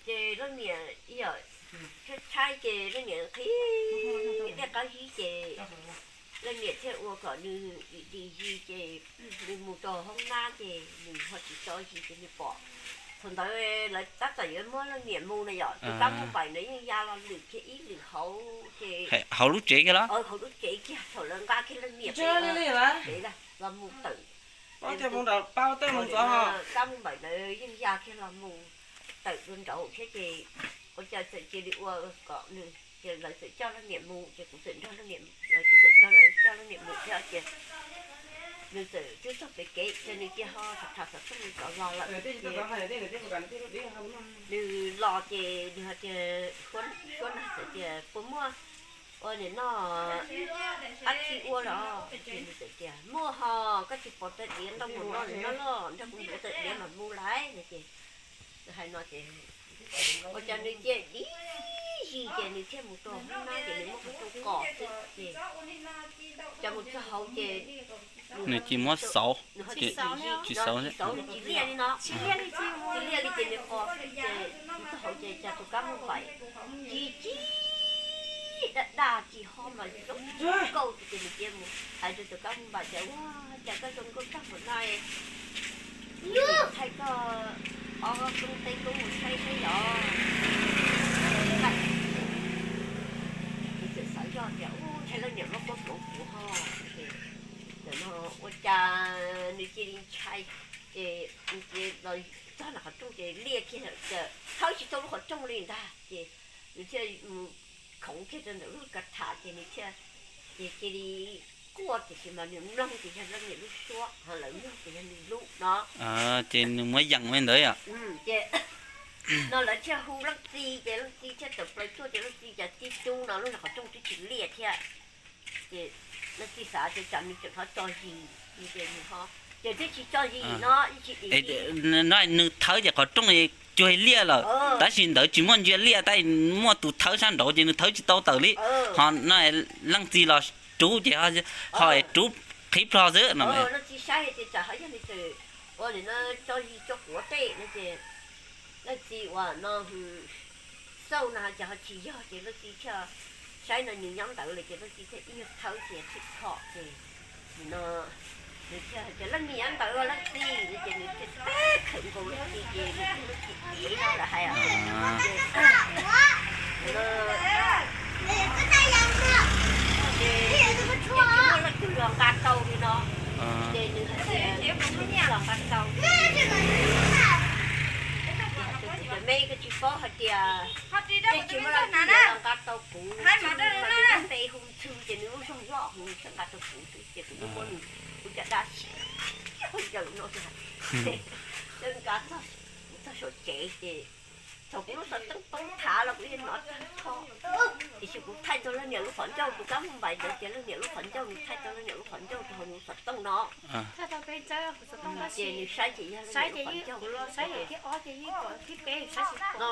Ces leej niam ib yam tshaib tshaib ces leej niam qhib tej qab zib ces leej niam thiaj ua kom nws dim dim zis ces nws mus rau hoob nab ces nws ho tsis tso zis ces nws pom. Thaum ntawd lawv tab tom yuav muab leej niam mus na yom, tus kab muj npaim ntawd yeej ya los lwm kiag ib lwm hauv ces hauv lub tsev kiag los, hauv lub tsev kiag thaum lawv nqa kiag leej niam pem los mus tawm. Kab muj npaim ntawd yeej ya kiag los mus tawm dua nraud thiab ces ua cas txawm cia li ua kom nws, ces lawv txawm coj leej niam mus ces kuv txawm nrog leej niam, kuv txawm nrog lawv coj leej niam mus thiab ces nws txawm twb txog pem kev ces nws cia ho tham tham xov tooj li rov los lawm. Nws los ces nws hais tias, suab nag txawm tias puas muaj ua niam noj dab tsi ua los? Ces nws txawm tias muaj ho, koj tsis pom tawm diav ntau mus no no los nrog kuv ntxuav tawm diav mam mus lawm no ces hais no ces ua cas nws cia li dim zis ces nws thiaj mus rau hoob nab ces nws muab qhov rooj kos xwb ces cas mus txog hauv ces nws tsis muab xauv, tsis xauv, nws tsis liaj li no, tsis liaj li ces nws kos xwb ces mus txog hauv ces cas tus kab muj npaim ci ci daj daj ci ho mas zoo nkauj ces nws cia mus hais rau tus kab muj npaim tias ua cas koj zoo nkauj tag npaum no, thaij koj ob koob teb koob mus saib saib yom. Nws txawm xav zoj tias ua ntshai leej niam muab kuab hmoov kuv ho. Ntawm no ua cas nws cia li ntshai ces nws cia li los txog ntawm qhov rooj ces liaj kiag, thawb tsis tau lub qhov rooj li ntag ces nws thiaj mus khoov kiag rau ntawm lub kav tham ces nws thiaj, ces cia li quaj tiam sis mas nws mloog ces yog leej niam lub suab ho lawv mloog ces yog nws lub no. Ces nws muab yees li ntawd yom. Ces no lawv thiaj hu leej txiv ces leej txiv thiaj tawm plaws tuaj ces leej txiv cas tib tub no lub qhov rooj twb tsis liaj thiab. Ces leej txiv xav tias tsam nws tseem ho tso zis, ces nws ho, ces twb tsis tso zis no, ib tsis dim no nws thawb ces qhov rooj cuag liaj lawm, tab sis ntawd tsis muaj ntsia liaj tab sis muaj tus thawb sab nraud ces nws thawb tsis tau tawm li. Ho no leej txiv los rub ces ho rub qhib plho xwb no. Leej txiv saib ces tsam ho yog nws txawm ua li no tso zis tso quav tej no ces leej txiv ua no xauj no ces ho tsis yog ces leej txiv thiaj saib no nws nyob ntawd lawm ces leej txiv thiaj ib nyuag thawb ces thim plho ces no nws thiaj hais tias leej niam ntawd leej txiv no ces nws thiaj teb khawm nkaus leej txiv ces nws leej txiv ev no lawm hais os. Ces no ces tsis muaj leej twg los nqa tau li no ces nws hais tias tsis muaj leej twg los nqa tau. Ces kuv tias me koj tsis paub hais tias nej tsis muaj leej twg los nqa tau kuv, nws nyob npe hu Ntxhw ces nws lub zog loj heev nws txawm nqa tau kuv xwb ces kuv muab nws, kuv cov dab tsi zaws no, nqa txog saum tsev ces thaum kuv lub xov tooj poob thav los kuv yeej hnov tag nrho. Tiam sis kuv thaij tau leej niam lub qhov ncauj, tus kab muj npaim ntawd tias leej niam lub qhov ncauj, nws thaij tau leej niam lub qhov ncauj rau hauv nws xov tooj no. Ces nws saib ces yog leej niam lub qhov ncauj.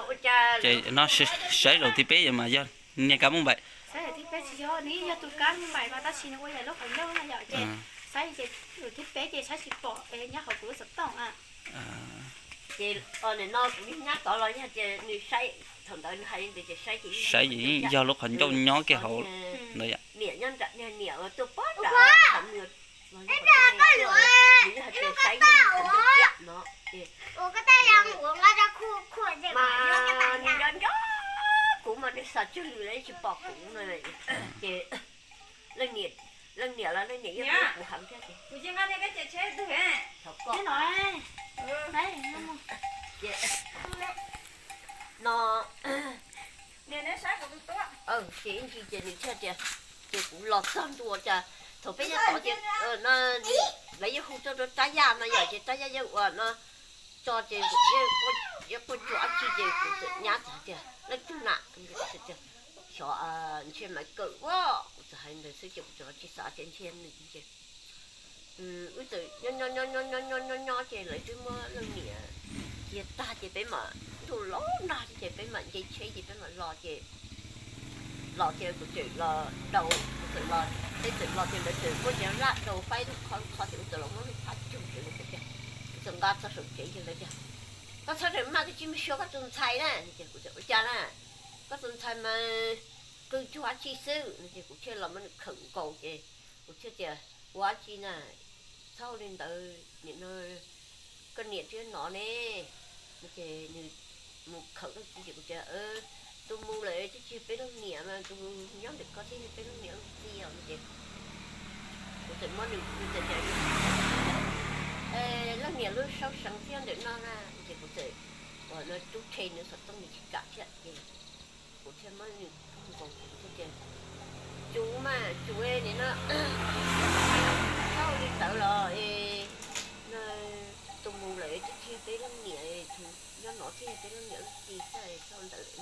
Ua cas no saib zaum thib peb mas yog niag kab muj npaim. Saib zaum thib peb tsis yog, nws yeej yog tus kab muj npaim mas tab sis nws ua yam lub qhov ncauj no yom ces saib ces zaum thib peb ces saib tsis pom nyob hauv kuv lub xov tooj. Ces no kuv nyab tod los yog tias nws saib thaum ntawd nws hais li ntawd ces saib ces yeej yog lub qhov ncauj nyob kiag hauv ntawd yom. Niam nyob nram, niam tuaj pog nram, nws hais tias saib yeej yog qhov ncauj tiag no ces mas nws nco nco kuv mas nws xav tswg lwm los tsis pom kuv no ces leej niam, leej niam los leej niam yeej hlub kuv heev thiab ces no ces ib ntsis ces nws thiaj tias, ces kuv los txog ntua cas thaum peb nyob tod ces lawv yeej hu tuaj rau rab yaj no yom ces rab yaj yeej ua no tso ces yeej quaj cuag dab tsi ces kuv txawm nyab txawm hais tias leej twg na, xyov ntshe Maiv Kawm a, kuv txawm hais ntawd xwb ces kuv txawm los tsis xav tias ntshe nws ces wb txawm nyob nyob nyob nyob nyob nyob ces lawv twb muab leej niam cia tag ces peb mam, ntuj los nag ces peb mam nce tsheb ces peb mam los ces, los ces kuv txawm los daus, kuv txawm los, peb txawm los ces lawv txawm muab cov laj daus faib lub qhov qhov ces kuv txawm los muab lub phab cug ces lawv txawm tias, kuv txawm nqa txog saum tsev ces lawv tias Koj txhob rawm maj, koj tsis muaj suab koj tus ntxhais na. Kuv tias ua cas na, koj tus ntxhais mas qw cuag dab tsi xwb no ces kuv thiaj los muab nws khawm nkaus ces kuv thiaj tias ua dab tsi na, txhob ua li ntawd nim no koj niam thiab nov ne. Ces nws mus khawm leej txiv ces kuv tias tus mus lawm twb tsis yog peb leej niam mas tus nyob ntawm koj thiaj yog peb leej niam leej txiv os no ces kuv txawm muab nws, kuv txawm tias leej niam lub saub seev thiab ntawm no na ces kuv txawm ua no rub rhe nws xov tooj nws tsis kam thiab ces kuv thiaj muab nws nkaus ces kuv thiaj tias cuv mas cuv nim no txhob ua li ntawd los no tus mus lawm twb tsis yog peb leej niam, tus nyob no thiaj yog peb leej niam leej txiv xwb txhob ua ntawd ces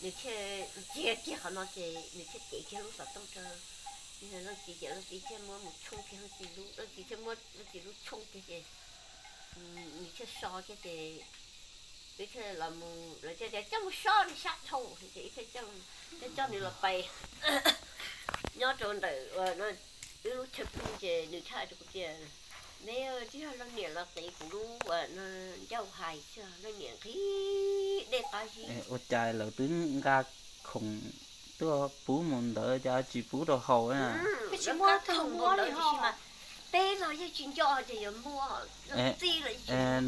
nws thiaj ntxias kiag qhov no ces nws thiaj cev kiag lub xov tooj rau leej txiv ces leej txiv thiaj muab mus tshooj kiag leej txiv lub, leej txiv thiaj muab leej txiv lub tshooj kiag ces nws thiaj so kiag ces wb thiaj los mus, lawv thiaj tias coj mus so nws sab dhau ces wb thiaj coj, thiaj coj nws los pais nyob rau ntawm wb lub chaw pw ces nws thiaj hais rau kuv tias neb twb yog leej niam los qiv kuv lub ncauj hais xwb, leej niam nqhis dej qab zib. Ua cas lawv twb nqa khoom tuaj pub mus ntawd cas tsis pub rau haus na? Peb los yeej tsis nco ces yuav muaj, txij los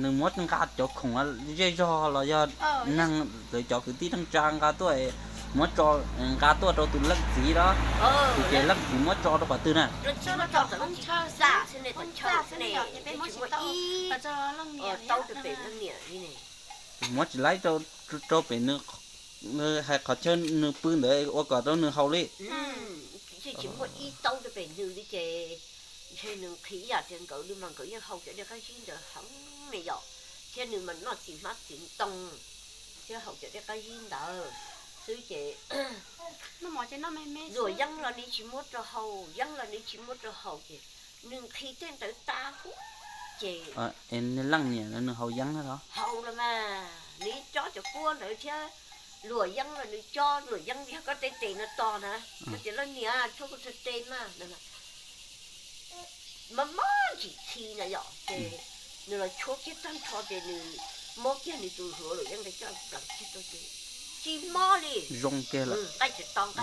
nws muab nqa cov khoom zej zog los yog neeg lawv cov kwv tij neej tsa nqa tuaj, muab tso, nqa tuaj rau tus leej txiv los, tus ces leej txiv muab tso rau qhov twg na? Muab tsis laib rau pem nws, hais qhov chaw nws pw ntawd ua kom rau nws haus li. Tsis muaj ib taub rau pem nws li ces ntshe nws nqhis ib yam tias nkawd li mas nkawd yeej haus cov dej qab zib ntawd heev ne yom, thiab nws mas noj txiv hmab txiv ntoo thiab haus cov dej qab zib ntawd xwb ces luam yeeb los nws tsis muab rau haus, yeeb los nws tsis muab rau haus ces nws nqhis tej ntawd tas huv ces leej niam nws haus yeeb los? Haus los mas nws cob cov kuab ntawd thiab, luam yeeb los nws cob, luam yeeb yog koj tej tes no tos na, koj tias leej niam tshuab kuv txhais tes mas mob mob ntsim txhi na yom ces nws los tshuab kiag tag nrho ces nws muab kiag nws tus hluav luam yeeb ntawd coj pleev kiag rau ces tsis mob li. Zoo kiag lawm. Nqaij tawm to,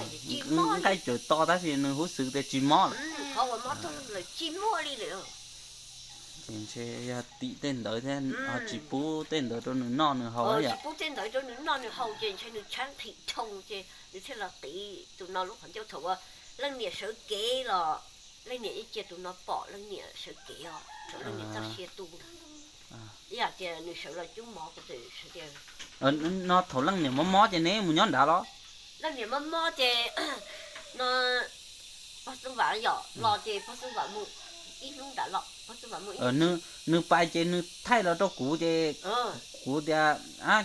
nqaij tawm to tab sis nws huv xwm tias tsis mob lawm. Qhov uas mob tag lawm tsis muaj li lawm. Ces ntshe yog tim tej ntawd thiab ho tsis pub tej ntawd rau nws noj nws haus yom. Tsis pub tej ntawd rau nws noj nws haus ces ntshe nws tshaib nqhis dhau ces nws thiaj los qiv tus no lub qhov ncauj. Thaum uas leej niam sawv kev los leej niam yeej cia tus no pom leej niam sawv kev os, thaum leej niam txoj sia tu na. Ib yam tias nws sawv los cub mov kuv txawm tias no thaum leej niam mob mob ces neb mus nyob nrad los? Leej niam mob mob ces no pog Xeeb Vam yom, los ces pog Xeeb Vam mus ib hnub nrad los, pog Xeeb Vam mus ib hnub. Nws pais ces nws thaij los rau kuv ces kuv tias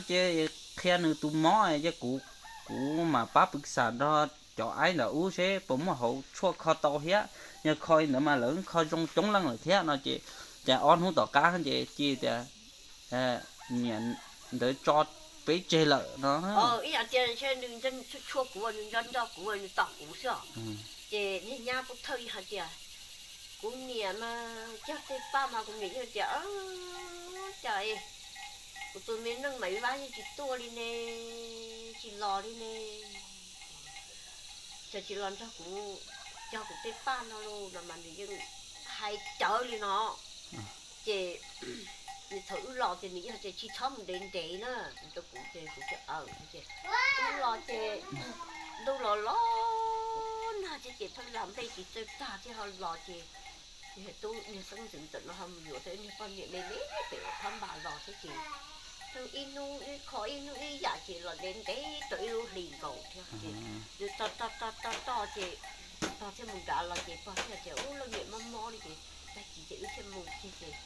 ces qhia nws tus mob ces kuv, kuv mam pab pw xam nrog cov aib ntawm ub seb puas muaj hauv tshuaj kho tau thiab, yog kho li ntawd mas lawv kho zoo coob leej lawm thiab no ces, ces ob hnub tom qab ces cia tias niam ntawd tso peb tseg lawm no. Ib yam tias ntshe nws tshuaj kuv, nws nco nco kuv, nws tos kuv xwb os. Ces niag nyab pub thawj hais tias kuv niam mas cog tej paj mas kuv niam yeej tias cas kuv tus me neej Maiv Vab yeej tsis tuaj li ne, tsis los li ne. Cas tsis los nrog kuv cog kuv tej paj no los no mas nws yeej hais cawv li no. Ces nws thaum wb los ces nws yeej tias tsis txhob mus ntev ntev na, rau kuv ces kuv tias aw. Ces wb los ces ntuj los los nag thiab ces thaj lam nplej tsis txawj tag thiab ho los ces niag tub niag xeeb ntxwv ntawm no ho mus yuav tau niag poj niam me me pem phab npas los thiab ces ib hnub ib qho ib hnub ib yam ces los ntev ntev tau ib lub hlis nkaus thiab ces nws tos tos tos tos ces pog thiaj mus nrad los ces pog thiaj tias ub leej niam mob mob li ces tag kis ces wb thiaj mus kiag ces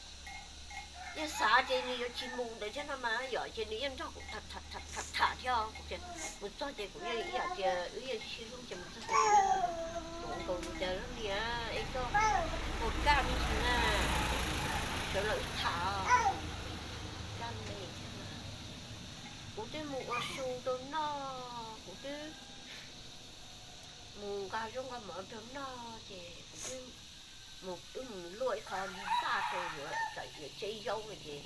yeej xav ces nws yuav tsis mus ntawd thiab no mas yom ces nws yeej nrog kuv tham tham tham thiab kuv tias mus txog ces kuv yeej ib yam tias wb yeej sib hlub ces mus txog ces kuv yeej tuav nkaus nws tias leej niam es koj puas kaj me ntsis na, sawv los wb tham. Kaj me thiab mas kuv twb mus ua su rau noj, kuv twb mus nqa zaub nqa mov rau noj ces kuv twb mus, wb mus luaj ib qho npaj rau yuav tseb zaub no ces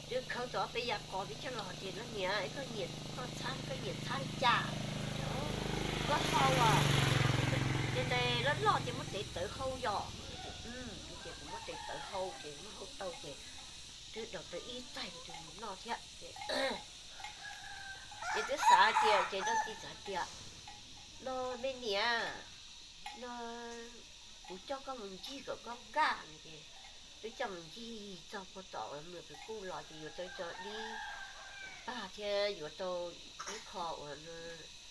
Twb khawb tau ob peb yav qos twb coj los tias, Laj niam, koj nyiam, koj txhab, koj nyiam txhab li cas? Koj hau as, ces tes loj loj ces muab tev tawv hau yom. Ces kuv muab tev tawv hau ces muab hau tau ces twb daus tawv ib taig tus mus noj thiab. Ces twb xav hais tias, ces Dab Txi txawm hais tias, No me niam, no kuv coj koj mus ncig kom koj kaj no ces twb coj mus ncig txog puag tom uas Mws Pes Kuj los ces yuav tau cov dib pag thiab yuav tau ib qho uas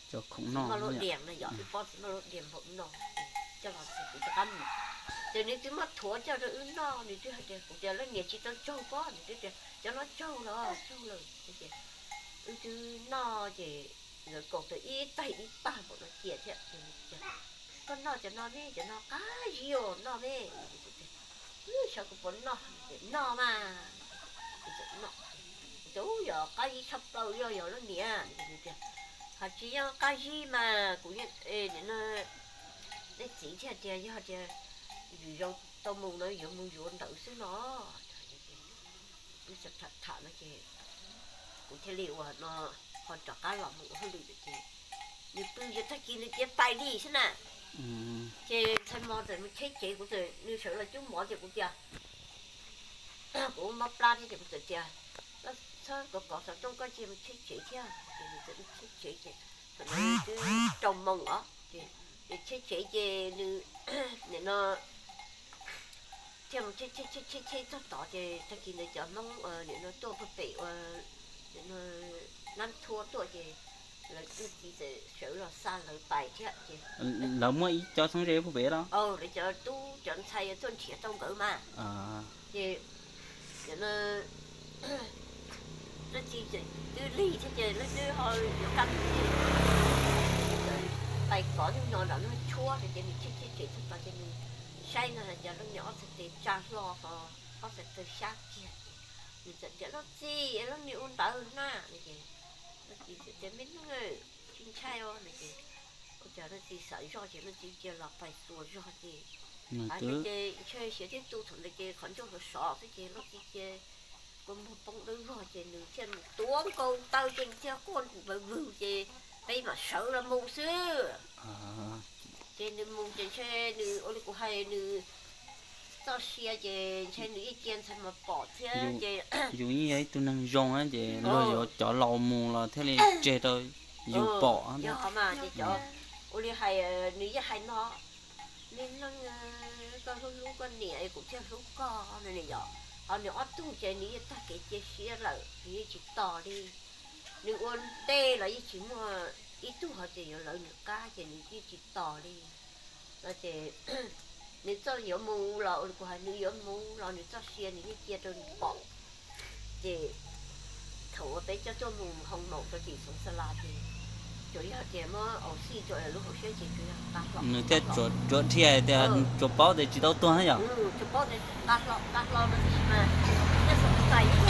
txiv maj lub dias no yom, ib pob txiv maj lub dias npaum no, coj los txog kuv rov qab mus. Ces nws twb muab thuav coj rau wb noj, nws twb hais tias, kuv tias, Laj niam, tsis tau tsaug pob? Nws twb tias, Cov no tsaug los tsaug lawm. Ces wb twb noj ces nkawd kaus tau ib taig ib pag npaum no cia thiab. Koj noj cov no me, cov no qab zib os, noj me. Xyov kuv puas noj, noj mas. Kuv tias, Yog qab zib tshaj plaws, yog, yog lub niam. Hais tsis yog qab zib mas kuv yeej, nim no nej txiv thiaj tias yog tias yus zoo tau mus no yuav mus yuav ntawd xwb no. Tham tham no ces kuv thiaj li ua no, ho rov qab los mus ua hauj lwm ces nws pw ces tag kis nws cia pais li xwb na. Ces ntxhais mos txawm mus cheb tsev, kuv txawm, nws sawv los cub mov ces kuv tias, kuv mob plab thiab ces kuv txawm tias, Koj txhob kov kov xov tooj, koj cia mus cheb tsev thiab. Ces nws txawm mus cheb tsev ces thaum no nws twb rau moos os, ces nws cheb tsev ces nws nim no thiaj mus cheb cheb cheb cheb txog tod ces tag kis ntawd cov Hmoob nim no tuaj puag pem ua nim no Nab Thua tuaj ces lawv txiv txawm sawv los xa lawv pais thiab ces lawv muaj ib co txheeb ze puag pem los? Lawv cov tub cov ntxhais tuaj nrhiav tau nkawd mas. Ces nim no leej txiv twb lig thiab ces leej twb ho yuav kaj mus ces pais kov nyuag nyo nram lub tshuab ces nws cheb cheb tsev txog tod ces nws saib no hais tias leej niam ob txhais tes tsa hlo ho ob txhais taw xyab kiag ces nws txawm tias, Leej txiv, leej niam ua ntawd na. Ces leej txiv txawm tias, Me neeg, tsis ntshai os no ces ua cas leej txiv xav zoj ces leej txiv cia los pais xuas zog ces, a, ces ntshe siav thiab tu thaum ntawd ces qhov ncauj sov sov xwb ces leej txiv cia kua muag poob dawb vog ces nws thiaj mus tuav nkaus taw ces nws thiaj quaj vwg vwg ces peb mam sawv los mus xwb. Ces nws mus ces ntshe nws ua li kuv hais nws txoj sia ces ntshe nws yeej cia ntxhais mos pom thiab ces yus yeej yog ib tug neeg zoo ces luag yuav cov laus mus los thiaj li tseg rau yus pom. Yog mas ces cov ua li hais nws yeej hais no, Me neeg, koj hlub hlub koj niam kuv thiaj hlub koj no yom. Ho nws ob tug ces nws yeej tag kev cia siab lawm, nws yeej tsis tos li. Nws ua ntej los yeej tsis muaj ib tug ho tias yuav lawv nws qab ces nws yeej tsis tos li. No ces nws txoj yuav mus los ua li kuv hais nws yuav mus los nws txoj sia nws yeej cia rau nws pom. Ces thaum uas peb coj tuaj mus hoo maum rau tim Xeev Xa Las ces tsuas yog tias muab au xij rau lub hauv siab ces tsuas yog nws thiaj tsuas dhia tias tsuas paub tias tsis tau tuag na yom. Tsuas paub tias nqa hlo nqa hlo no tab sis mas nej xav txais ib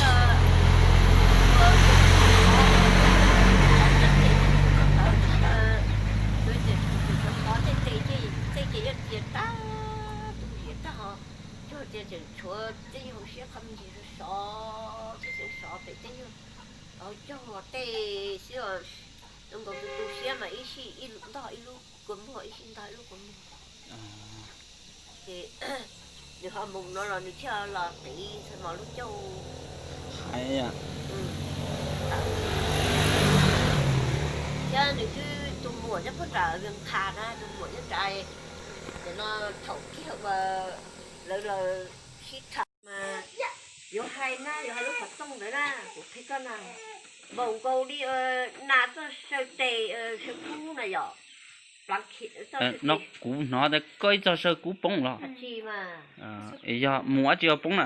yog ua tej tes tej tes tej tes yuav tias tag tu ziam tag ho yog tias tseem tshuav tej nyuag hauv siab qhov me ntsis sov sov thiab tseem sov pem tej nyuag hauv caug tej xwb. Zoo nkaus tus tu siab mas ib sij ib ntog ib lub kua muag, ib sij ntog ib lub kua muag. Ces nws ho mus no los nws thiaj los qiv ntxhais mos lub caug hais. Thiab nws twb tus muam nyob puag nram Vias Qha na, tus muam nyob nrad. Ces no thaum kiag uas lawv los sib tham mas yuav hais na, yuav hais lub xov tooj ntawd na, kuv qhia koj na, npaum nkaus li nas txoj saw tes saw kub na yom. No kuv hnov tias koj ib txoj saw kub poob los? Tsis mas. Yog mus dab tsi ho poob na?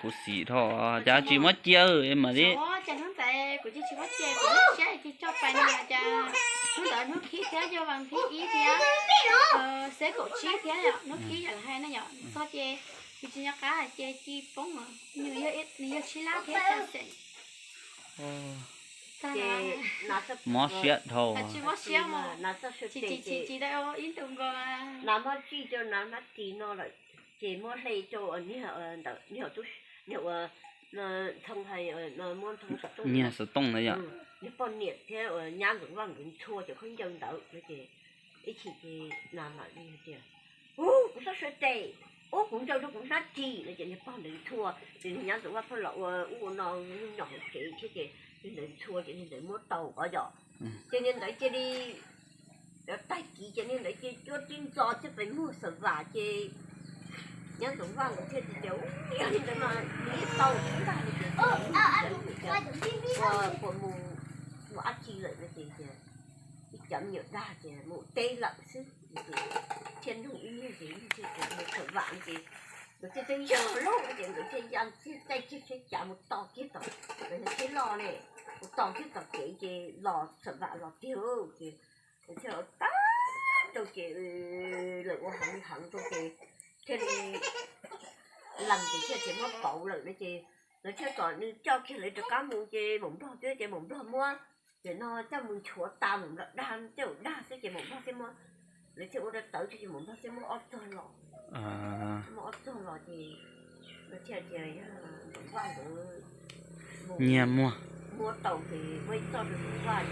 Kuv xim dhau, cas tsis muab cia mam li. Cas hnub ntawd kuv cia tsis muab cia, kuv lub siab cia coj pais no cas hnub ntawd hnub khib thiab yog vas thib ib thiab, xeb kaum tsib thiab yom, hnub khib yom lawv hais na yom, txog ces kuv tsis nco qab ces ci poob os, nws yog sib lab thiab cas xeem. Mob siab dhau. Tsis mob siab mas, tsis tsis tsis tsis tau ib ntus nkaus. Nas muab tsij rau nas mab tis no lawm, ces muab hle rau niag ntawd, niag tub niag uas Ntxhoo hais, muab Ntxhoo xov tooj, niag xov tooj ntawd yom, niag poj niam thiab uas nyab Ntxoov Vaj nkawd ntxhua cov khaub ncaws ntawd no ces ib chim ces na mam li hais tias, ub, kuv txhob sawv tes, ub, kuv ncaws rau kuv hnab ris no ces niag pog ntawd ntxhua ces niag nyab Ntxoov Vaj pheej los ua ub ua no nyuj nyom hauv tsev thiab ces niag ntawd ntxhua ces niag ntawd muab tau os yom. Ces niag ntawd cia li tag kis ces niag ntawd cia cuab tib ntxo thiab pes muag Xam Vam ces nyab Ntxoov Vaj nkawd thiaj tias, ub, yog li ntawd mas nws yeej tau ib ntag no ces ua puas mus ua dab tsi lawm no ces tias ib cov me nyuam dag ces mus teb lawm xwb ces thiaj nug ib niag ces ib niag thiaj tias mus Xam Vam ces nkawd thiaj teb yog lub ces nkawd thiaj ya txiag caij txiag tsheb cav mus tos kiag tom, nkawd yog tsheb loj ne, mus tos kiag tom kev ces los Xam Vam los tiag ces nkawd thiaj tag rau ces lawv ua heev li heev rau ces thiaj li lees ces thiaj tias muab pauv lawm no ces lawv thiaj kom nws coj kiag lawv rov qab mus ces Maum Nplog twb ces Maum Nplog muab, ces no coj mus nchuav tas Maum Nplog dag tej zaum dag xwb ces Maum Nplog thiaj muab, lawv thiaj ua rau tawv thiab ces Maum Nplog thiaj muab ob txog los, muab ob txog los ces lawv thiaj tias yog Ntxoov Vaj nkawd nyiag muag, muab tau ces muab ib txoj rau Ntxoov Vaj,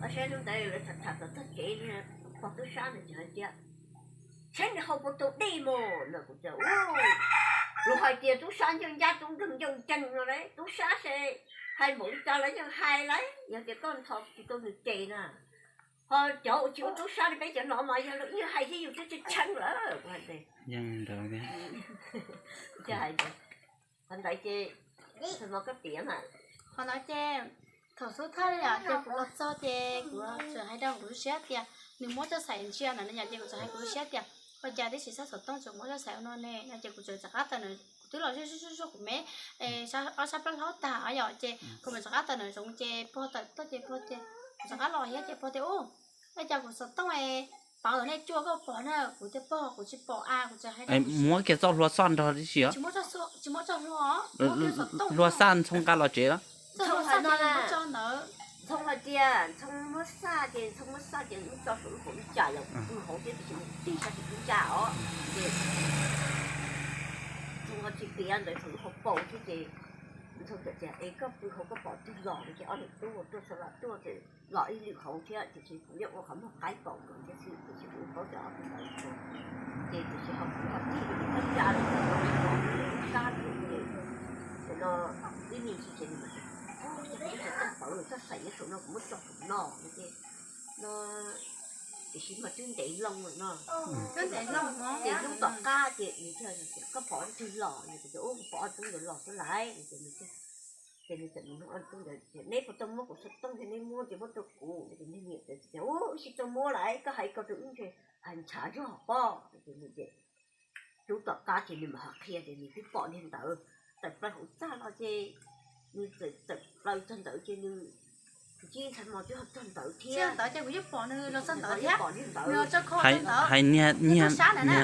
ua saib hnub ntawd lawv tham tham txog txog kev niag pog tub sab ntawd ces hais tias, saib nws hau puas tau dej mog no kuv tias, luag hais tias tub sab ncauj ncab tub nkeeg ncauj nceeg no lauj, tub sab se hais npaum li cas los yeej hais lauj, yog tias koj ntxhov tsis tau nws ces na, ho cov uas tsis ua tub sab li peb cov no mas yog lawv yeej hais thiab yus twb tsis tshee lawm. Qhov ntawd ces, qhov no ces thaum xub thawj yom ces kuv los txog ces kuv txawm hais rau kuv lub siab tias nws muab txoj xaim ntsia ntawm no yom ces kuv txawm hais kuv lub siab tias ua cas tib si xab xov tooj tseem muab txoj xaim ua no ne no ces kuv txawm rov qab tawm na, kuv twb los zuj zuj zuj kuv me ob sab plaub hlaub tag os yom ces kuv mam rov qab tawm na zoov ces pog tawm tuaj ces pog tias, kuv rov qab los thiab ces pog tias, ub, ua cas kuv xov tooj es pauv nej cua koj pom na? Kuv tias pog kuv tsis pom a, kuv txawm hais muab kiag txoj hlua xaj nrog tib si os. Tsis muab txoj hlua, hlua xaj Ntxhoo nqa los tsev los. Txoj hlua xaj ces muab tso ntawd. Ntxhoo hais tias Ntxhoo muab xaj ces Ntxhoo muab xaj ces muab tso saum lub paus li cas los pw hauv thiab tiam sis mus tig sab tim lub ncaj os ces Ntxhoo ho tsis piav ntawd saum lub hauv paus thiab ces Ntxhoo txawm tias es koj pw hauv koj pom twg los no ces ob niam tub tuaj xav lam tuaj ces los ib lwm hauv thiab tiam sis kuv yeej ua qhov muag qaib pom nkawd thiab xwb tiam sis kuv paub tias ob tug ntawd ces tiam sis ho kuv ho tig rau qhov ncaj lawm, kab rau ces no ib me ntsis ces nws mas, o, ces kuv txawm tau pawv txoj xaim nyob saum no kuv muab tso saum no no ces no tiam sis mas twb ntev loo lawm no. Ces hnub tom qab ces nws thiaj tias koj pom ob tug los no ces kuv tias ub kuv pom ob tug ntawd los xwb laiv no ces nws thiaj, ces nws txawm mus nug ob tug ntawd tias neb puas tau muab kuv xov tooj thiab neb muab ces muab rau kuv no ces niag niam txawm tias ub wb tsis tau muab laiv koj hais ko rau wb ntshe hais ntshav zog pob no ces nws ces hnub tom qab ces nws mam ho qhia tias nws twb pom niag ntawd tawm plaws hauv txaj los ces nws txawm tawm plaws txog ntawd ces nws, kuv tsis ntshai mos twb ho txog ntawd thiab. Txog ntawd ces kuv yeej pom nws los txog ntawd thiab. Nws tso kho txog ntawd, hais niag, niag, niag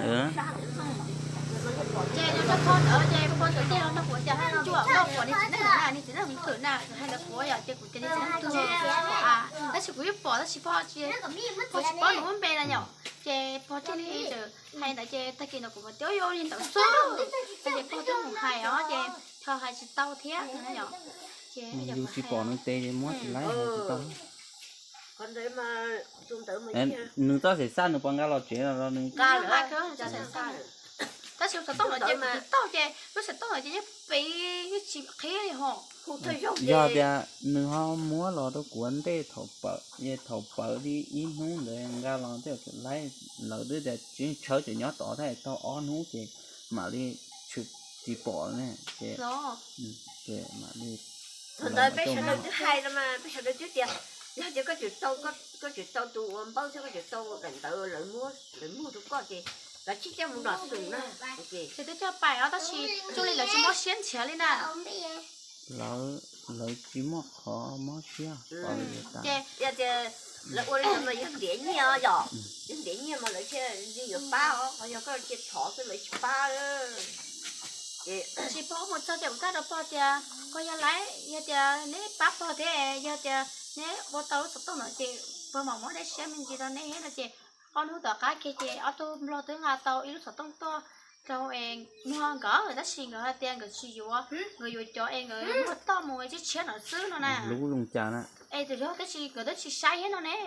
ces nws tso kho ntawd ces pog txawm tias los nrog kuv tias hais tias koj pom niag txiv neej na, niag txiv neej hwm na, hais ntawd kuv yom ces kuv tias niag txiv neej twg, tab sis kuv yeej pom tab sis pog tsis, pog tsis paub nws lub npe na yom. Ces pog thiaj li txawm hais ntawd ces tag kis ntawd kuv mam tias yuav li ntawd xwb, ces pog twb mus hais os ces ho hais tsis tau thiab no yom. Ces yus tsis pom nws tes muab tsis laib hais tsis tau. Nws txoj xaim xaj nws puas nqa los tsev los nws nqa lawm. Tab sis xov tooj no ces kuv tsis tau ces lub xov tooj no ces yeej piv yeej tsis qhib li ho. Yog tias nws ho muab los rau kuv ua ntej thaum pawv, thaum pawv li ib hnub ntawd nqa los tej zaum tseem laib, lawv twb tias tseem tshawb tseem nyob tod thiab tau ob hnub ces mam li tshwm tsis pom ne ces mam li. Thaum ntawd peb sawv daws twb hais los mas peb sawv daws twb tias yog tias koj tseem tau, koj tseem tau tus ua npaub thiab koj tseem tau daim ntawv lawv muag rau koj ces lawv tsis coj mus nram xus na. Ces twb coj pais os tab sis zoo li lawv tsis mob siab nrhiav li na. Lawv, lawv tsis muaj qhov mob siab. Ces yog tias lawv ua li ntawd mas yog ntiav nyiaj yom, yog ntiav nyiaj mas lawv thiaj li yuav pab os, ho yog koj cia thov xwb lawv tsis pab. Tsis pog mus txog ces kuv txawm rau pog tias pog yog laiv, yog tias neb pab pog thiab yog tias neb ua tau lub xov tooj no ces pog mam muab dej siab me ntsis rau neb no ces ob hnub tom qab kiag ces ob tug nplog twb nqa tau ib lub xov tooj tuaj Rau es muag nkawd tab sis nkawd hais tias nkawd tsis yuav, nkawd yuav cov es nkawd muag toj mus tshiab tshiab no xwb no na. Lub zoo cas na. Es tus yog tab sis nkawd twb tsis saib thiab no ne.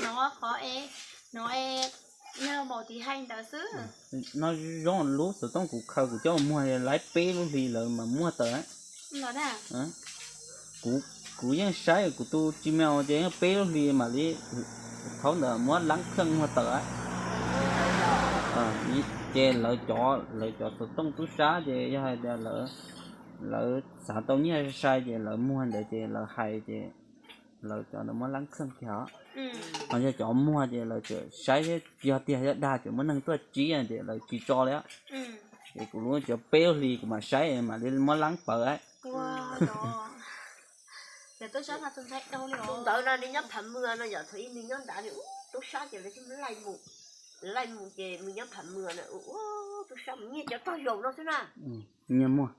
No qhov es, no es, yog npaum tiv hais ntawd xwb. No zoo lub xov tooj kuv khaws kuv coj mus muag laib peb lub hli lawv mas muag tawm. Kuv yeej saib kuv tus Gmail ces yeej peb lub hli mam li thaub ntawd muab lab kheej muag tawm. Ces lawv cov, lawv cov xov tooj tub sab ces yog hais tias lawv xav tau nyiaj sai ces lawv muag ntawd ces lawv hais ces lawv cov ntawd muab lab kheej kiag os. Ho yog cov muag ces lawv tseem saib thiab yog tiag yog dag tseem muab neeg tuaj tsib ces lawv tsis tso li. Ces kuv lub cov peb lub hlis kuv mam saib mam li muab lab pawv. Tus ntawd no nws nyob Phav Mws no yom, thaum ub nws nyob nrad nws ub tub sab ces lawv thiaj laij mus, laij mus ces nws nyob Phav Mws na, ua tub sab mus nyiag cov tog zaum no xwb na. Nyiag muag.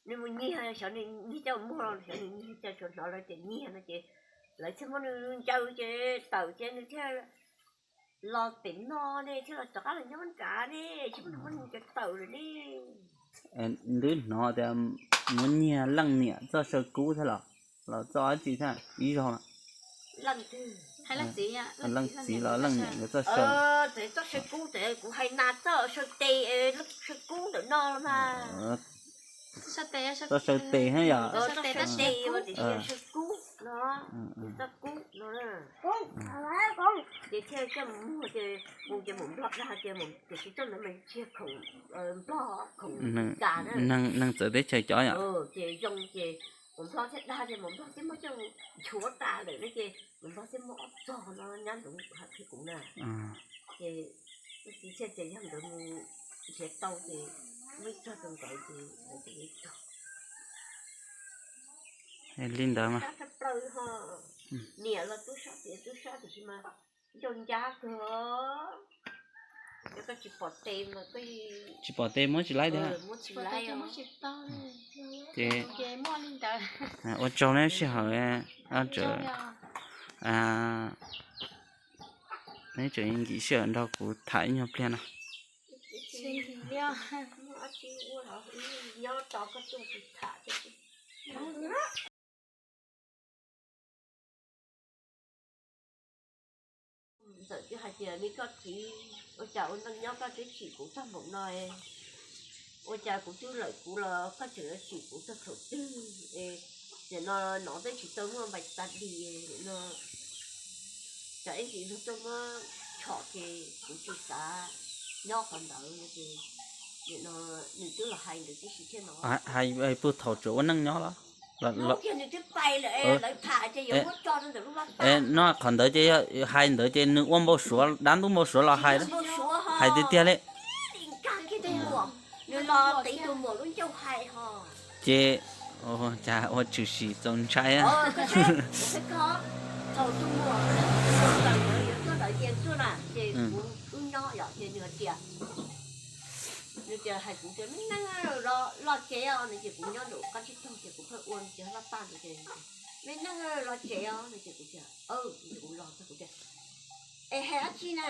Nws mus nyiag xyov nws nyiag coj muag los xyov nws nyiag coj tsuas hnov lawv tias nyiag no ces lawv thiaj muab nws ncaws ces tawm ces nws thiaj los pem no ne, thiaj los rov qab los nyob nrad ne, thiaj muab nws ncaws tawm lawm ne. Twb hnov tias muab nyiag leej niam txoj saw kub thiab los, los txoj dab tsi thiab ib zaug no. Leej txiv los leej niam nkawd txoj saw. Txoj saw kub ces kuv hais nas txoj saw tes, saw kub ntawm no los mas. Txoj saw tes thiab yom. Txoj saw tes, saw kub no, txoj kub no. Ces thiaj coj mus muag ces mus ces mus Nplog dag tias tiam sis txoj ntawd mas tsis yog khoom Nplog, khoom Meskas na. Neeg txawv teb chaws cov yom. Ces zoo ces mus Nplog thiaj dag ces mus Nplog thiaj muab coj nchuav tas lawm na ces mus Nplog thiaj muab ob txog no nyab ntawd hais qhia kuv na. Ces txiv thiaj tias yog nkawd mus nrhiav tau ces muab ib txog rau nkawd ces nkawd txawm li txog. Li ntawd mas. Sab tshaj plaws ho, niam los tub sab, txiv tub sab tiam sis mas ncauj ncab kawg. Yog koj tsis pom tes mas koj, tsis pom tes muab tsis laib thiab. Muab tsis laib. Ces ua tsaug neb sij hawm, neb tseem nkim sij hawm nrog kuv tham ib nyuag pliag no. Ntxawm twb hais tias, me koj txiv, ua cas ua neej nyob koj twb tsim kuv txog npaum no, ua cas kuv twb lawm kuv los koj tseem yuav tsim kuv txog thaum twg? Nim no nov twb tsis tau muaj npais tas dis no, tsam ib ntsis luag tuaj muab tshom ces kuv tsis xav nyob qhov ntawd no ces, nim no nws twb los hais ntawd tib si thiab no. Hais puag thaum tseem ua neej nyob los? Lub tiag nws twb pais lawm, lawv tham ces yuav muab tso rau ntawm lub vaj tag. No qhov ntawd ces yog hais ntawd ces nws ua npau suav, dab ntub npau suav los hais, hais tiag tiag li. Nkag kiag tus muam, nws los tiv tus muam lub ncauj hais ho. Ces, cas ua tshwm sim txaus ntshai. Thaum tus muam, tus muam yuav tuaj ntawd ces tuaj na ces kuv wb nyob yom ces nws hais tias, nws tias hais kuv tias me neej los tsev os no ces kuv nyob nraum qab tsib taug ces kuv pheej ua nws tias loj tag no ces me neej los tsev os no ces kuv tias, ces kuv los txog kuv tias, es hais dab tsi na?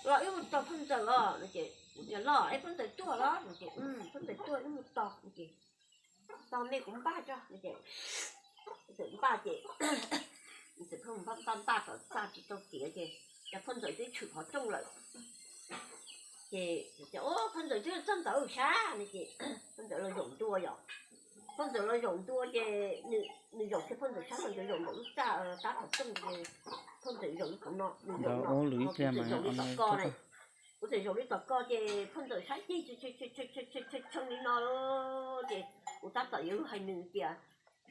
Los wb mus tos phauj ntxawm os no ces kuv tias los es phauj ntxawm tuaj los no ces phauj ntxawm tuaj wb mus tos no ces tos me kuv npaj tso no ces txawm npaj ces txawm pheej npaj npaj npaj tom txaj tsis tau tiav ces cas phauj ntxawm twb tshwm qhov rooj lawm. Ces tias phauj ntxawm twb txog ntawd sab no ces phauj ntxawm los zaum ntua yom. Phauj ntxawm los zaum ntua ces nws zaum kiag phauj ntxawm sab, phauj ntxawm zaum nraum lub txaj tab qhov rooj ces phauj ntxawm zaum li qhov no, nws zaum no, kuv txawm zaum li tom ko na. Kuv txawm zaum li tom ko ces phauj ntxawm sab ceg tshee li no ces kuv tab tom yuav hais nws tias,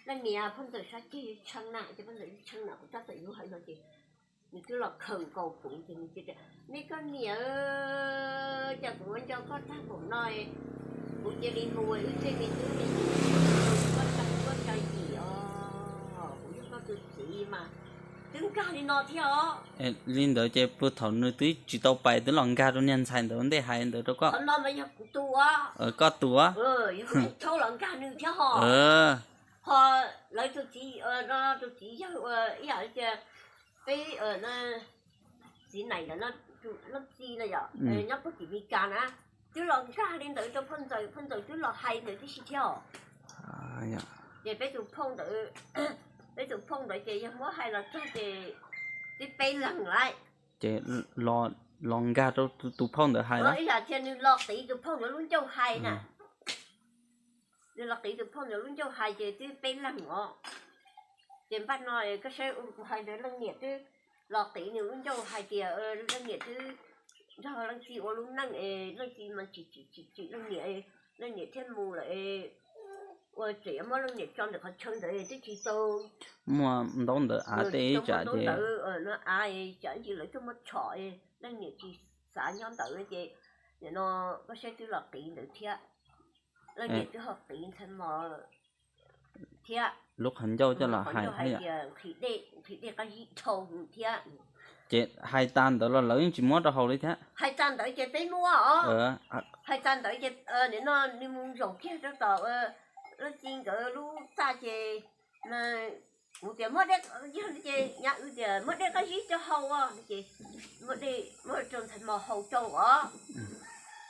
leej niam, phauj ntxawm sab ceg tshee na, ces phauj ntxawm tshee na, kuv tab tom yuav hais no ces nws twb los khaws nkaus kuv ces nws tias, me koj niam, cas kuv ua nco koj tag npaum no, kuv cia li mus wb tej me tub me nyuam, koj tsa koj tsa yim os, kuv yog koj tus txiv mas. Twb nkag li no thiab os. Li ntawd ces puag thaum nws twb tsis tau pais twb los nkag rau niag ntxhais ntawd ntej hais ntawd rau koj. Qhov no mas yog kuv tus, koj tus, yog kuv thaub los nkag nws thiab ho. Ho lawv tus txiv, tus txiv yawg ua ib yam li tias peb txiv nees ntawm no, leej txiv no yom, nyob puag tim Meskas na. twb los nkag li ntawd rau phauj ntxawm, phauj ntxawm twb los hais ntawd tib si thiab os. Ces peb tus phauj ntawd, peb tus phauj ntawd ces yog muab hais los txog ces twb peb leeg lawm. Ces los nkag rau tus phauj ntawd hais los ib yam thiab, nws los qiv tus phauj ntawd lub ncauj hais na. Nws los qiv tus phauj ntawd lub ncauj hais ces twb peb leeg os. Ces npaj no koj saib kuv hais ntawd, leej niam twb los qiv nws lub ncauj hais tias leej niam twb nrog leej txiv ua lub neej es leej txiv mas tsis tsim tsim leej niam, leej niam thiaj mus lawm. Ua tseem yuav muab leej niam tso ntawm qhov chaw ntawd twb tsis tau muaj ntaub ntawv av tej ib tsam ces ntawd no av tsam ntsis lawv tuaj muab tshom, leej niam tsis xav nyob ntawd ces nim no koj saib twb los qiv ntawd thiab. Leej niam twb ho qiv ntxhais mos thiab, lub qhov ncauj coj los hais thiab, nqhis dej qab zib dhau thiab. Ces hais tas ntawd los lawv yeej tsis muab rau haus li thiab. Hais tas ntawd ces peb muab os. Hais tas ntawd ces nim no nws mus zaum kiag rau tom leej txiv nkawd lub txaj ces kuv tias muab dej, ces nyab wb tias muab dej qab zib rau haus os, ces muab dej muab rau ntxhais mos haus rau os.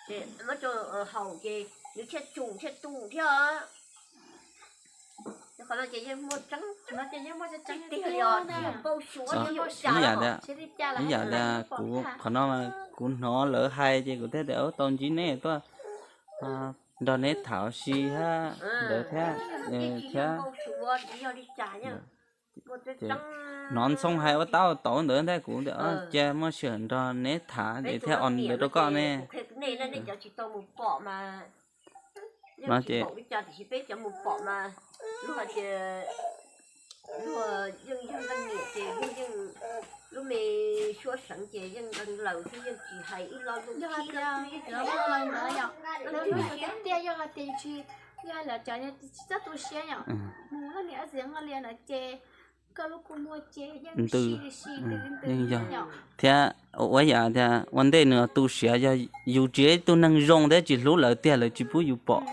Ces muab rau haus ces nws thiaj tsum thiaj tu thiab. Qhov no ces yeej muaj tseeb tiag li os, npau suav li yam tias, ib yam tias kuv qhov no kuv hnov lawv hais ces kuv thiaj tias tau ntsib neb tuaj nrog neb tham ua si thiab ntawd thiab. Thiab hnov Ntxhoo hais ua tab ua tau ntawd ntag, kuv tias cia muaj sij hawm nrog neb tham ces thiaj ua ntawd rau koj ne. No ces peb cov mus pom mas luag hais tias luag yeej yog leej niam ces luag yeej lub me suab seev ces yeej nqee laws thiab yeej tsis hais ib lo lus. Tiag yog hais tias tsis, yog hais lawm cov tsis txawj tu siab yom, mus leej niam txiv nqaj li no ces koj lub kua muag ces yeej ntws, yeej yog. Thiab ua yam tias ua ntej nws tu siav yog yus tsis yog ib tug neeg zoo thiab tsis hlub lawv tiag lawv tsis pub yus pom.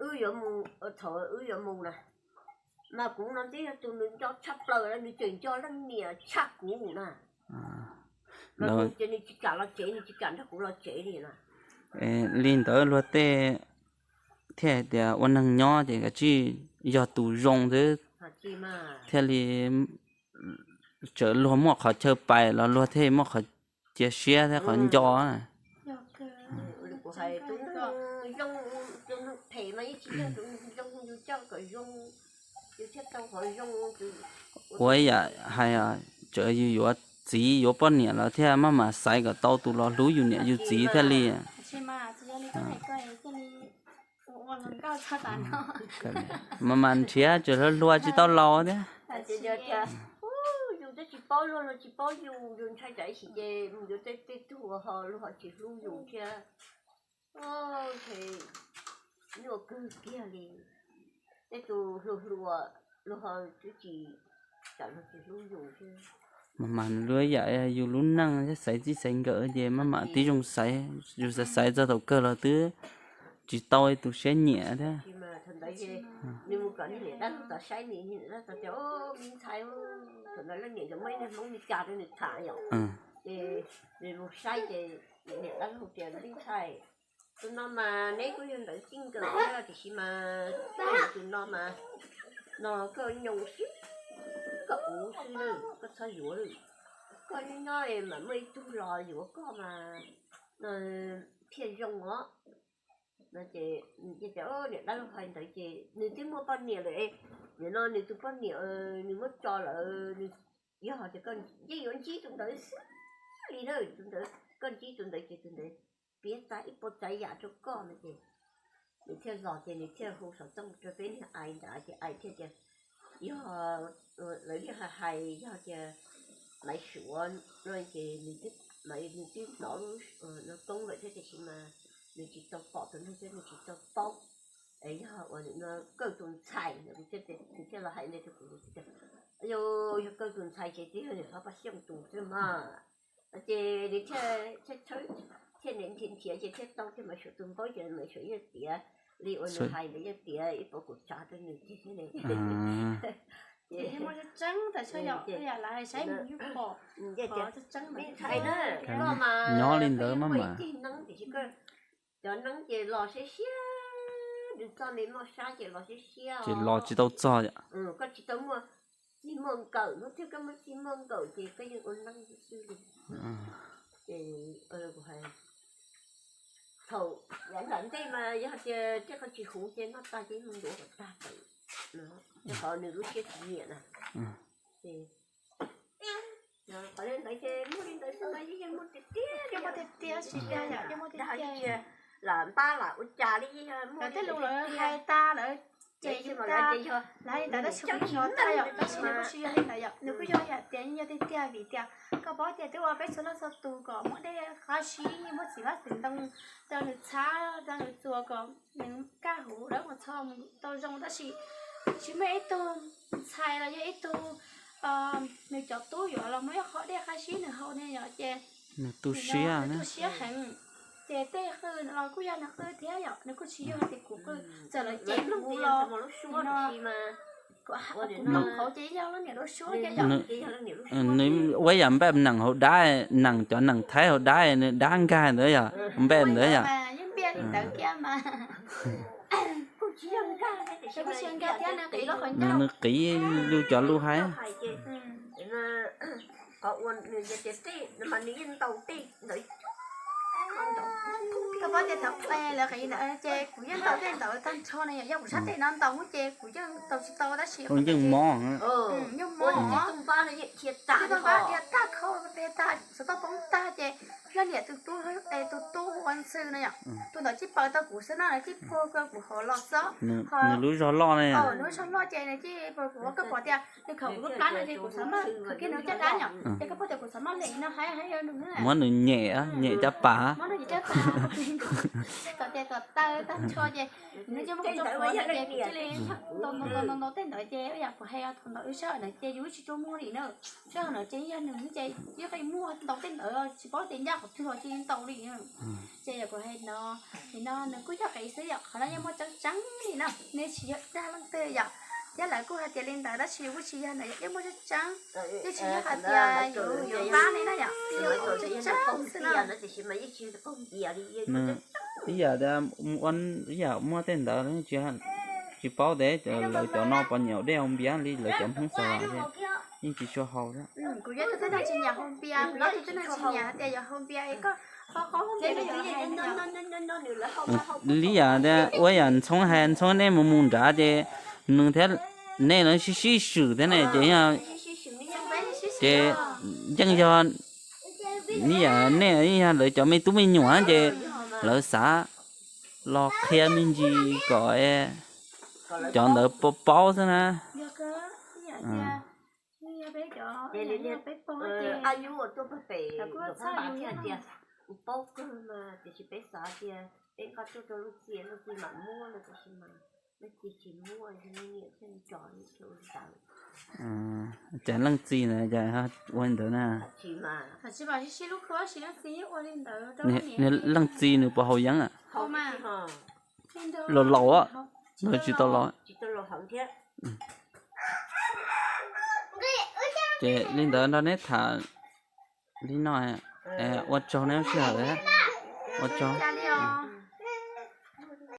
Wb yuav mus, thaum wb yuav mus na, mas kuv no twb yog tus nws nco tshaj plaws, nws tseem nco leej niam tshaj kuv na. Ces nws tsis kam los tsev, nws tsis kam nrog kuv los tsev li na. Li ntawd luag tej thiaj hais tias ua neeg nyob ces kav tsij yog tus zoo xwb, thiaj li txawm luag muaj qhov chaw pais los luag thiaj muaj qhov cia siab thiab qhov nco. Ua yam hais txawm yus yuav txiv yuav poj niam los thiaj maj mam xaiv kom tau tus los hlub yus niam yus txiv thiaj li. Mas mas nrhiav tseem hluas hluas tsis tau laus thiab. Yus twb tsis paub luag, luag tsis paub yus, yus ntshai tsam ib chim ces mus yuav tej tug ho luag ho tsis hlub yus thiab. Nyuaj kawg kiag li. Tej tus hluas hluas luag ho twb tsis, tsam luag tsis hlub yus thiab. Mas mas luag yam yus lub neej thiab xaiv txij xaiv nkawm ces maj mam tib zoo xaiv, yus xaiv xaiv txog thaum kawg los twb tsis tau tus siab nyiam thiab. Nws mus kom niag niam dab laug tod saib, niam dab laug tod tias, me ntxhais, thaum ntawd leej niam nkawd muaj ib niag Hmoob Mes Kas rau nws tham yom. Ces nws mus saib ces niam dab laug tias, me ntxhais, tus no mas neb kuj yog ntawd txij nkawm thiab tiam sis mas tus no mas, no koj nyoo xwb, koj uv xwb na, koj txhob yuav lawm. Koj nyob nyob mam muaj ib tug los yuav koj mas thiaj zoo os. No ces niam dab laug hais ntawd ces nws twb muaj poj niam lawm, nim no nws tus poj niam nws muab tso lawm, nws, yog tias koj yeej yuav ntsib tus ntawd xwb li na, tus ntawd, koj ntsib tus ntawd ces tus ntawd piav txav ib puas tsav yam rau koj no ces nws thiaj los ces nws thiaj hu xov tooj rau peb niag ais ntawd ces ais thiaj tias, yog lawv yeej hais hais yog tias Maiv Suav no ces nws twb, Maiv nws twb hnov lub no koob lawm thiab tiam sis mas nws tsis tau pom tus neeg thiab nws tsis tau paub. Es yog ua no kawj tus ntxhais, nws thiaj los hais ntawd rau kuv tias, yog, yog kawj tus ntxhais ces twb yog nws qhov paj xyooj tus xwb mas. Ces nws thiaj, thiaj nrhiav nrhiav ces thiaj tau kiag Maiv Suav tus npaub ces Maiv Suav yeej tiav li uas nws hais ntawd, yeej tiav ib puas kaum tsav rau nws tiag thiab ne. Ces muaj tseeb tseeb tas sab yom, yam lawv saib mus yus pom. Nyob li ntawd mas mas. Cov neeb ces los siab siab, nws txoj me moj sab ces los siab siab, ces los tsis tau txog yom. Koj tsis tau muaj txij muaj nkawm, hnub twg koj muaj txij muaj nkawm ces koj yeej ua neeb xwb xwb li. Ces thaum yav nram ntej mas yog tias tej qhov tsis huv ces noj tag ces mus ntuav kom tag tawm, rau qhov nws lub siab tsis nyiam na. Ces qhov li ntawd ces muaj li ntawd xwb mas yeej muaj tiag tiag, yeej muaj tiag tiag, tsis dag yom, yeej muaj tiag tiag. Lam npab lam ua cas li, tej lus lawv hais tas lawv cem yus tas, lawv hais tas tab sis kuj tsis hnov tag yom, tab sis nws kuj tsis yog li ntawd yom, nws kuj yog yam tias yeej yog tiag tiag vim tias koj paub tias twb ua peb txhua leej txhua tus kom muaj dej qab sib, muaj txiv hmab txiv ntoo rau nws txhab rau nws txuas kom nws kaj huv dawb mus txho mus tau zoo, tab sis tsis muaj ib tug ntxhais los yog ib tug nws cov tub yuav los muaj ib qho dej qab sib nws haus ne yom, ces nws tu siab, nws tu siab heev. Ces tej qw los kuj yog nws qw thiab yom, nws kuj tsis yog hais tias kuv qw, txawm lawv cem kuv los no, kuv mloog qhauv ces yog lub niam lub suab thiab yom. Nws ua yam npaj nees hauv dab, nees cov nees Thaib hauv dab, nws dab nkag ntawd yom, npaj ntawd yom. Yeej npiaj li ntawd kiag mas. Nws qiv lus cov lus hais. Koj paub tias thaum lawv qiv ntawd ces kuv yeej ntaus tej ntawd tag nrho na yom, yog kuv sab tes no ntaus ces kuv yeej ntaus tsis tau tab sis yeej mob, yeej mob, tsis tau npab dhia tag khau, dhia tag xov tooj poob tag ces yog niam tus tub, tus tub ua ntxhw na yom, tus ntawd cij paws tau kuv xwb na, nws cij puag kuv hauv los xwb. Nws lub zog loj ne, nws lub zog loj ces nws cij puag kuv, koj pom tias nws khawm kuv lub plab no ces kuv xav maj khawm kiag nws caj dab yom, ces koj pom tias kuv xav maj lem no hais hais nws, muab nws nyem, nyem caj pas, muab nws nyem caj pas, kom tias kom taw tag nrho ces nws coj muab kuv tso plhuav ntawd ces kuv cia li ntaus ntaus ntaus ntaus tej ntawd ces yam kuv hais thaum ntawd wb sij hawm ntawd ces yus tsis tau muaj li na. Sij hawm ntawd ces yog nws ces yeej qi muaj ntaus tej ntawd tsis paub tias ncaj qhov twg los cia li ntaus li. Ces yam kuv hais no, nim no nws kuj yog qiv xwb yom, qhov no yeej muaj tseeb tseeb li na, nws tsis yog dag leej twg yom. Thiab lawv kuj hais tias li ntawd tab sis kuj tsis yog ntawd, yeej muaj tseeb tseeb, yeej tsis yog hais tias yuav yuav npab li na yom, yeej muaj tseeb tseeb xwb na. Ib yam, ib yam muaj tej ntawd tsis paub tias lawv cov no puas nyiam dej haus npias li lawv cov Hmoob Xas Vas thiab, yeej tsis tshua haus thiab. Kuv yog tus tib neeg tsis nyiam haus npias, kuv yog tus tib neeg tsis nyiam hais tias yuav haus npias es koj ho qaub npias li yam ua yam Ntxhoob hais, Ntxhoob nej mus mus nrad ces nws thiab nej los sib sib swm thiab ne ces, ces yeej yog, ib yam nej yeej yog lawv cov me tub me nyuam ces lawv xav los qhia me ntsis kom cov ntawd paub paub xwb na. Cas leej txiv na cas ua li ntawd na? Leej txiv nws puas haus yeeb? Laus laus, nws tsis tau laus. Ces li ntawd nrog neb tham li no, ua tsaug neb sij hawm, ua tsaug.